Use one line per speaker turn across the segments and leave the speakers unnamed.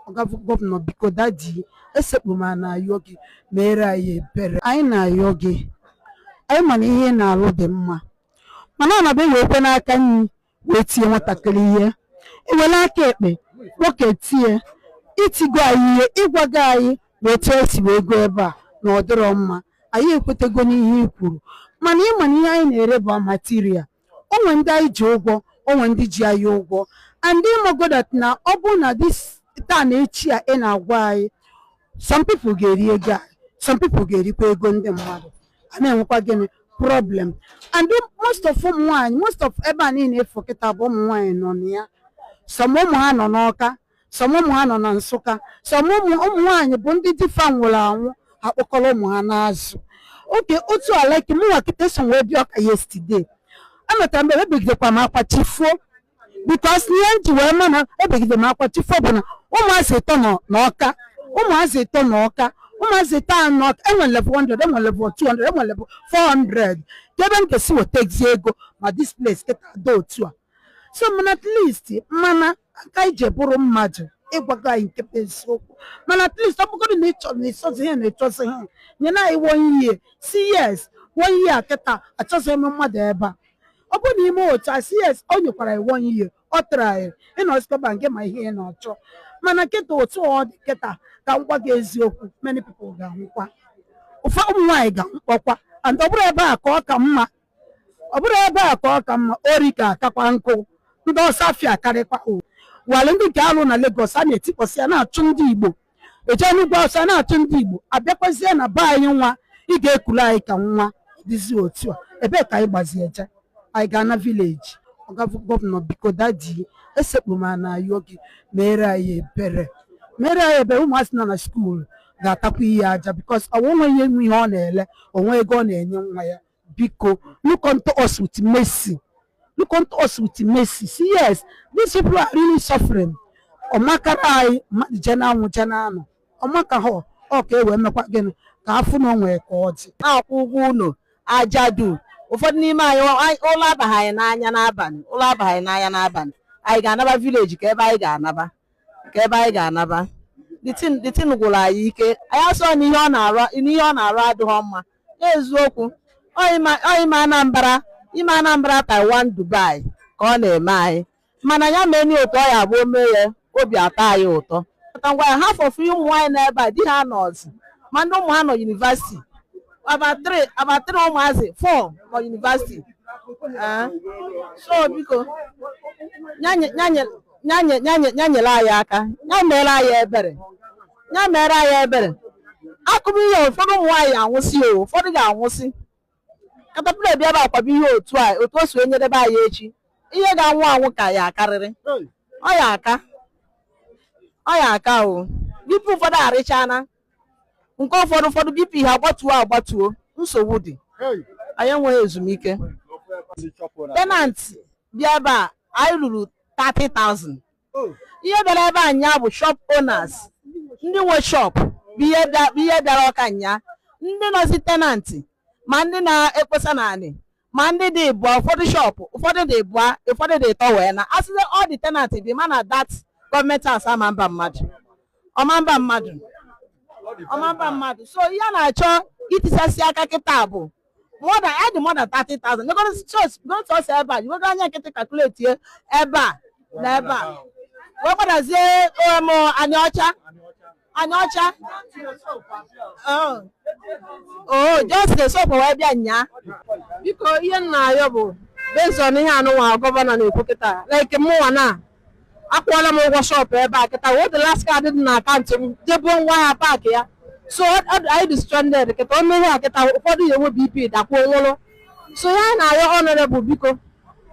Ọga Governor, biko, daddy, esekpu m na-ayọ gị, mere anyị ebere. Anyị na-ayọ gị. Anyị ma na ihe ị na-alụ dị mma, mana ọ na-abịa ewekwe n'aka nri wee tie nwatakịrị ihe, ewere aka ekpe nwoke tie. Itigo anyị ihe, ịgwago anyị na otu esi wee go ebe a na ọ dịrọ mma. Anyị ekwetego n'ihe i kwuru, mana ịma na ihe anyị na-ere bụ material. Onwe ndị anyị ji ụgwọ, onwe ndị ji anyị ụgwọ, and ịmago that na ọ bụrụ na this taa na echi a ị na-agwa anyị, some people ga-eri ego anyị, some people ga-erikwa ego ndị mmadụ. A na-enwekwa gịnị problem. And most of ụmụ nwaanyị, most of ebe a niile efu kịta bụ ụmụ nwaanyị nọ na ya. Some ụmụ ha nọ n'Ọka, some ụmụ ha nọ na Nsụka, some ụmụ nwaanyị bụ ndị di fa nwụrụ anwụ, akpọkọrọ ụmụ ha n'azụ oke otu ala ike. Mụnwa kịta eso wee bịa Ọka yesterday. Anọtara mgbe ebegidekwa m akwa chifuo, because ihe m ji wee ma na ebegide m akwa chifuo bụ na ụmụazị ịtọ nọ n'Ọka, ụmụazị ịtọ n'Ọka, ụmụazị ịtọ a n'Ọka. Enwere level 100, enwere level 200, enwere level 400. Ka ebe m ga-esi wetazi ego ma this place kịta dị otu a? So mana at least, mana aka ije bụrụ mmadụ ịgwago anyị nke bụ eziokwu. Mana at least, ọ bụgodị na ị chọrọ na ịchọzi ihe na ịchọzi ihe, nye na anyị one year. Si yes, one year kịta achọzighị m mmadụ ebe a. Ọ bụrụ na ime otu a, si yes, o nyekwara anyị one year, ọ tara anyị ịnọsikọba nke ma ihe ị na-achọ. Mana kịta, otu ọ dị kịta, ka m gwa gị eziokwu, many people ga-anwụkwa, ụfọdụ ụmụ nwaanyị ga-anwụkpọkwa. And ọ bụrụ ebe a ka ọ ka mma, ọ bụrụ ebe a ka ọ ka mma, ori ka akakwa nkụ, ndị ọsọ afịa akarịkwa. O wale ndị nke alụ na Lagos, a na-etikpọsị ya na-achụ ndị Igbo eje n'ugwu Awụsa, na-achụ ndị Igbo abịakwazie na be anyị. Nwa ị ga-ekulu anyị ka nwa dịzi otu a, ebee ka anyị gbazi eje? Anyị ga-ana village. Ọga Governor, biko, daddy, esekpu m na-ayọ gị, mere anyị ebere, mere anyị ebere. Ụmụazị nọ na school ga-atakwa ihe aja, because ọ nwe ihe nwe ihe ọ na-ele, onwe ego ọ na-enye nwa ya. Biko, look unto us with mercy, look unto us with mercy. See, yes, these people are really suffering. Ọmakara anyị mmadụ je na-anwụ, je na-anọ ọmaka ha ọ ka e wee mekwa gịnị ka afụ na o nwee ka ọ dị.
Na-akwụ ụgwọ ụlọ ajadu. Ụfọdụ n'ime anyị, ụlọ abaghị anyị n'anya n'abalị, ụlọ abaghị anyị n'anya n'abalị. Anyị ga-anaba village? Ka ebe anyị ga-anaba, ka ebe anyị ga-anaba. The thing gwụrụ anyị ike. Anyị asọ na ihe ọ na-arụ, na ihe ọ na-arụ adịghị mma n'eziokwu. Ọ ime Anambra, ime Anambra Taiwan, Dubai ka ọ na-eme anyị. Mana ya mee ni otu ọ ya abụ o mee ya, obi atọ anyị ụtọ. Ngwa ya, half of ụmụ nwaanyị nọ ebe a, di ha nọzi, ma ndị ụmụ ha nọ university, about three ụmụazị, four nọ university. So biko, ya nyere anyị aka, ya mere anyị ebere, ya mere anyị ebere. Akụbụ ihe, ụfọdụ ụmụ nwaanyị anwụsị o, ụfọdụ ga-anwụsị. Caterpillar bịa ebe akwaba ihe otu a, otu o si wee nyedebe anyị echi, ihe ga-anwụ anwụ ka ya akarịrị. Ọ ya aka, ọ ya aka o. BP ụfọdụ arịchana nke ụfọdụ BP ha agbatuo agbatuo. Nsogbu dị, anyị enweghị ezumike. Tenant bịa ebe a, anyị ruru 30,000. Ihe bịara ebe a nya bụ shop owners, ndị nwe shop bụ ihe bịara Ọka nya. Ndị nọzi tenant, ma ndị na-ekpesa naanị, ma ndị dị ịbụọ, ụfọdụ shop, ụfọdụ dị ịbụọ, ụfọdụ dị ịtọ, wee na asịzi all the tenant bi. Ma na that government house ama mba mmadụ, ọma mba mmadụ, ọma mba mmadụ. So ihe a na-achọ itisasị aka kịta bụ more than adị more than 30,000. Go sọsọ ebe a, jigodo anya nkịtị calculate ebe a na ebe a, wee gbadazie Anị Ọcha, Anị Ọcha. Oh, just the soap wee bịa nyaa.
Biko, ihe m na-ayọ bụ, based on ihe anụnwa governor na-ekwu kịta, like mụnwa na akwụọla m ụgwọ shop ebe a kịta, wee the last card dị na account m jebuo ngwa ahịa pack ya. So anyị dị stranded kịta. O mee ihe a kịta, ụfọdụ ya enwe BP, dakwuo, nwụrụ. So ihe anyị na-ayọ honorable, biko,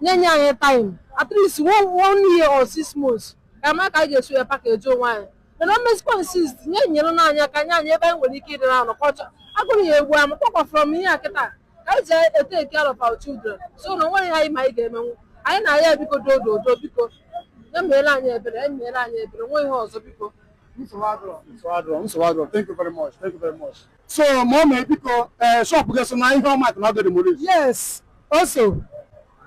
nye anyị time, at least one year or 6 months, ka ama ka anyị ga-esi wee package onwe anyị. Mana o mezikwa insist, nye nyere n'anya aka, nye anyị ebe anyị nwere ike ịdị na-anọ kọcha agụrụ ya egbu ama kpọkwa from ihe a kịta ka anyị ji e-take care of our children. So na onwere ihe anyị ma anyị ga-emenwu. Anyị na-aya, biko, dododo, biko, ya meere anyị ebere, ya meere anyị ebere. Nwe ihe ọzọ, biko.
Nsogbu adịrọ, nsogbu adịrọ, nsogbu adịrọ. Thank you very much, thank you very much. So ma ọ mee, biko, ee, shop gị so na ihe ọma na ọ ga-demolish?
Yes, also.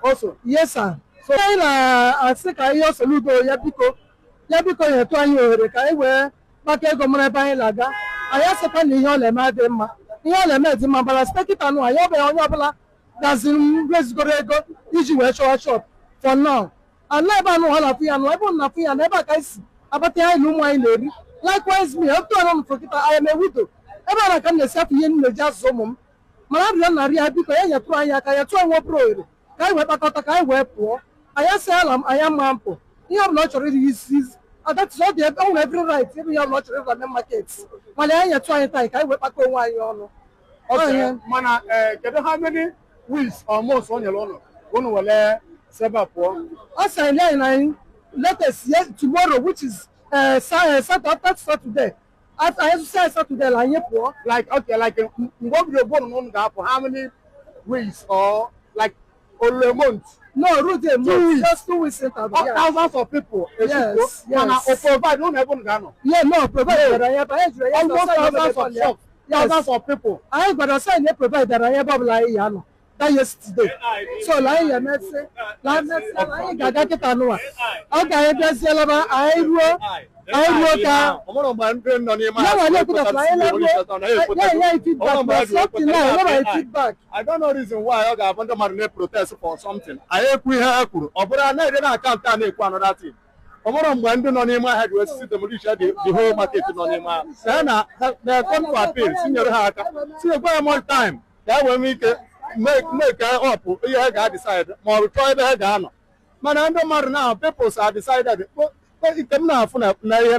Also?
Yes, sir. So anyị na-asị ka ihe Soludo ya, biko. Ya biko nyetụ anyị ohere ka anyị wee kpakọ ego mara ebe anyị na-aga. Anyị asịkwa na ihe ọ na-eme adịghị mma, ihe ọ na-eme dị mma, bara site kịta nụ anyị ọbịa onye ọbụla gaziri m rezigoro ego iji wee chọwa shop for now. Ala ebe anụ ha na-afụ ya nụ, ebe ọ na-afụ ya na ebe a ka anyị si abata ihe anyị na ụmụ anyị na-eri. Likewise me, otu ọnụ m kịta, I am a widow. Ebe a na ka m na-esi afụ ihe m na-eji azụ ụmụ m. Mana arịrịọ narị ya, biko, ya nyetụrụ anyị aka, ya tụọ anyị obere ohere ka anyị wee kpakọta, ka anyị wee pụọ. Anyị asị ala anyị ama mpụ ihe ọbụla ọ chọrọ iri isi adatị ọ dị ebe ọ nwere every right ebe ihe ọbụla ọ chọrọ ịrụ na main market, mana ya nyetụ anyị taa ka anyị wee kpakọ onwe anyị ọnụ.
Okay, mana kedu how many weeks or months o nyere ụnụ ka unu were si ebe a pụọ?
Ọ sị anyị anyị na anyị latest yes, tomorrow, which is Saturday, after Saturday, after anyị sụsị Saturday la anyị pụọ.
Like, okay, like mgbe o bidoro bụ na unu ga-apụ, how many weeks or like ole month?
No, rude a
2
month.
Weeks.
Just 2 weeks interval. Yeah.
Thousands of people
Yes,
mana o
yes.
provide unu ebe unu ga-anọ?
Yeah, no, provide anyị ebe anyị jụrụ ya.
Almost thousands of shops, thousands of people.
Anyị gwara sị anyị provide anyị ebe ọbụla anyị ya nọ that yesterday, so la anyị emesi la emesi la anyị ga-aga kịta nụwa ọ ga-anyị bịaziela anyị ruo ka
Ọmụrụ mgbe ndị nọ n'ime
ya nwa na-ekwutasịra anyị la ruo ya nye anyị feedback na something na ya anyị feedback.
I don't know reason why ọ ga-abụ ndị mmadụ na-protest for something. Anyị ekwu ihe ha kwuru, ọ bụrụ a na-ede na account a na-ekwu another thing. Ọ bụrụ mgbe ndị nọ n'ime ahịa ji wee sisi demolish the whole market nọ n'ime ahịa. Ha na come to appeal, si nyere ha aka, si ekwe ha more time ka e wee nwee ike make up ihe ha ga-decide ma ọ bụ chọọ ebe ha ga-anọ. Mana ndị mmadụ na peoples are decided ike m na-afụ na ihe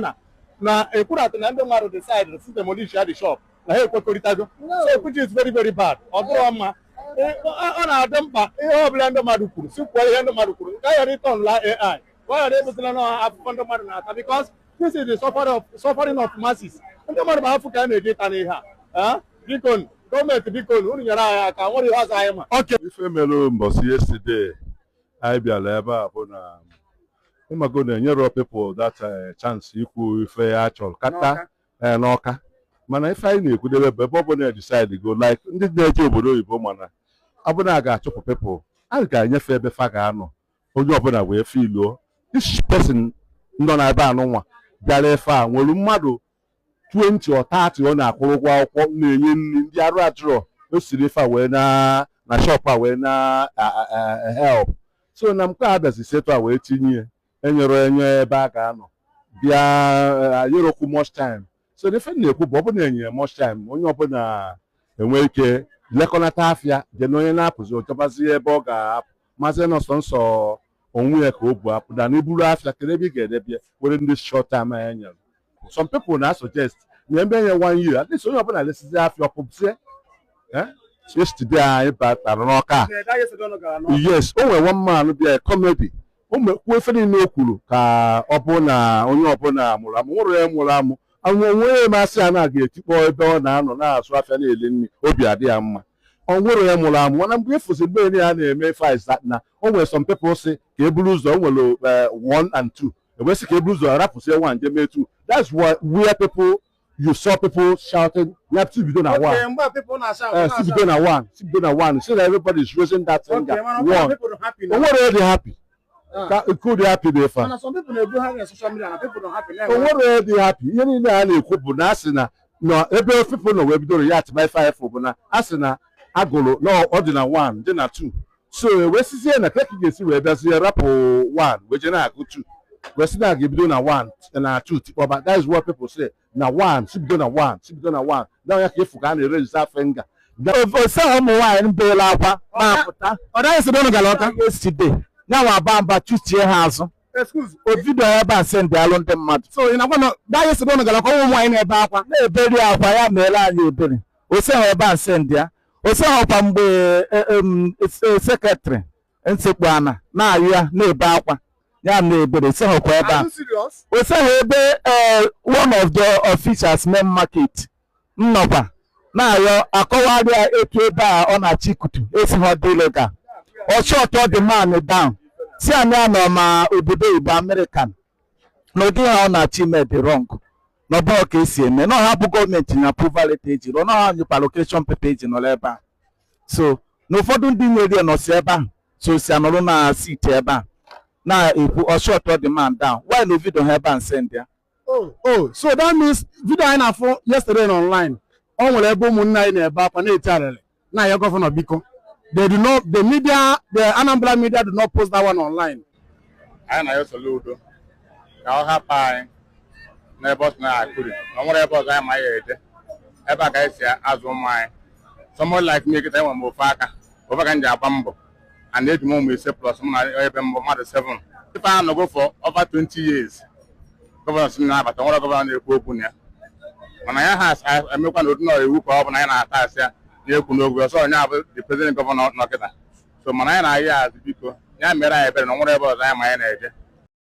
na ekwurata na ndị mmadụ decide si demolish the shop na ha ekwekọrịtago, so which is very very bad. Ọ bụrụ mma ọ na-adị mkpa ihe ọbụla ndị mmadụ kwuru, si kwuo ihe ndị mmadụ kwuru nke a ghara ịtọn la AI ka ọ ghara ebutela na afụfụ ndị mmadụ na-ata, because this is the suffering of masses. Ndị mmadụ bụ afụ ka a na-eji ịta n'ihe a. Biko gọọmenti, biko, unu nyere anyị aka, nwere ihe ọzọ anyị ma.
Ife mere mbọsị yesterday anyị bịara ebe a bụ na ịmago na enyero people that chance ikwu ife ya chọrọ kata n'ọka. Mana ife anyị na-ekwudebe bụ ebe ọ bụla decide go like ndị na-eje obodo oyibo, mana ọ bụla a ga-achụpụ people, a ga-enyefe ebe fa ga-anọ, onye ọbụla wee filuo. Each person nọ n'ebe anụnwa bịara efe a nwere mmadụ 20 or 30 ọ na-akwụrụ ụgwọ akwụkwọ, na-enye nri, ndị arụ adịrọ, o siri ife a wee na shop a wee na help. So na nke a bịazi setu a wee tinye ya enyere enye ebe a ga-anọ bịa ayerokwu much time. So n'ife m na-ekwu bụ ọ bụrụ na enye much time, onye ọbụla enwe ike lekọnata afịa dị na onye na-apụzi ọchọbazie ebe ọ ga-apụ, mazi na ọsọ nsọ onwe ya ka o bu apụ na n'iburu afịa, kedu ebe ị ga-edebe ya were ndị short time a nyere. Some people na suggest na ebe enye one year, at least onye ọbụla lesizi afịa ọpụzie. Yesterday anyị batara n'ọka. Yes, o nwere one man bịa comedy, o kwuo efe niile o kwuru ka ọ bụ na onye ọbụla mụrụ amụ nwụrụ ya mụrụ amụ anwụ onwe ya masị a na-aga etikpọ ebe ọ na-anọ na-azụ afịa na-ele nri, obi adị ya mma. Ọ nwụrụ ya mụrụ amụ, mana mgbe efuzi mgbe ya na-eme ife na o nwere some people sị ka e buru ụzọ, o nwere 1 and 2, ewesị ka e buru ụzọ rapụsị one je mee two. That's where people, you saw people shouting ya si bido na one. Si bido na one, si bido na one, so that everybody is raising that finger one. O nwere onye dị happy ka nke dị happy dị ife a. O nwere onye dị happy. Ihe niile a na-ekwu bụ na asị na ebe people nọ wee bidoro ya atịba ife afọ bụ na asị na agụrụ na ọ dị na 1 dị na 2, so wee sizie na ka ga-esi wee bịazie rapụ 1 wee jee na-agụ 2, wee sị na ga-ebido na 1 na 2 tikpọba. That is what people say, na 1, si bido na 1, si bido na 1 na ya ka efu ka a na-erejista finger.
Ose ụmụ nwaanyị beela akwa na-apụta.
Ọ daghị sị unu gara ọka?
Yesterday ya nwa aba mba chụchie ha azụ.
Excuse.
O video ebe a send alụ ndị mmadụ.
So ị na-agwa na daghị sị unu gara ọka, ụmụ nwaanyị na-ebe akwa
na-eberi akwa, ya meela anyị ebere. Ose ha ebe a send ya ose ha ọkwa mgbe secretary nsekpu ana na-ayụ ya na-ebe akwa ya na-ebere ose ha ọkwa ebe a.
Are you serious?
Ose ha ebe one of the officials main market nnọkwa na-ayọ akọwarịa etu ebe a ọ na-achị ikutu esi ha dị legal, ọchọtọ the man down si anyị anọ ma obodo Igbo American na ụdị ha ọ na-achị ime dị wrong, na ọ bụghị ka esi eme na ọha bụ gọọmenti na approval letter eji rụọ na ọha nyekwa allocation paper eji nọrọ ebe a. So na ụfọdụ ndị nyere ya nọsi ebe ahụ, so si anọrọ na seat ebe a.
Na-ekwu ọ shut the man down. Why no video ha ebe a send ya?
Oh, so that means video anyị na-afụ yesterday na online, o nwere ebe ụmụnne anyị na-ebe akwa, na-eti arịrị, na-ayọ gọvanọ biko. They do not, the media, the Anambra media do not post that one online.
Anyị na ya Soludo ka ọ hapụ anyị n'ebe ọ sị na akụri na ọ nwere ebe ọzọ anyị ma ya eje. Ebe a ka anyị si azụ ụmụ anyị. Someone like me kịta, enwere m ofe aka, ofe aka m ji agba mbọ and eji m ụmụ 5 plus m na ebe mbụ mmadụ 7. Ife a nọgo for over 20 years, gọvanọ si na-abata, nwere gọvanọ na-ekwu okwu na ya, mana ya ha emekwa na odinọ iwu ka ọ bụ na anyị na-ata asị ya na-ekwu n'okwu ọsọ onye abụ the president gọvanọ nọ kịta. So mana anyị na-ayọ azụ, biko, ya mere anyị ebere na nwere ebe ọzọ anyị ma anyị na-eje.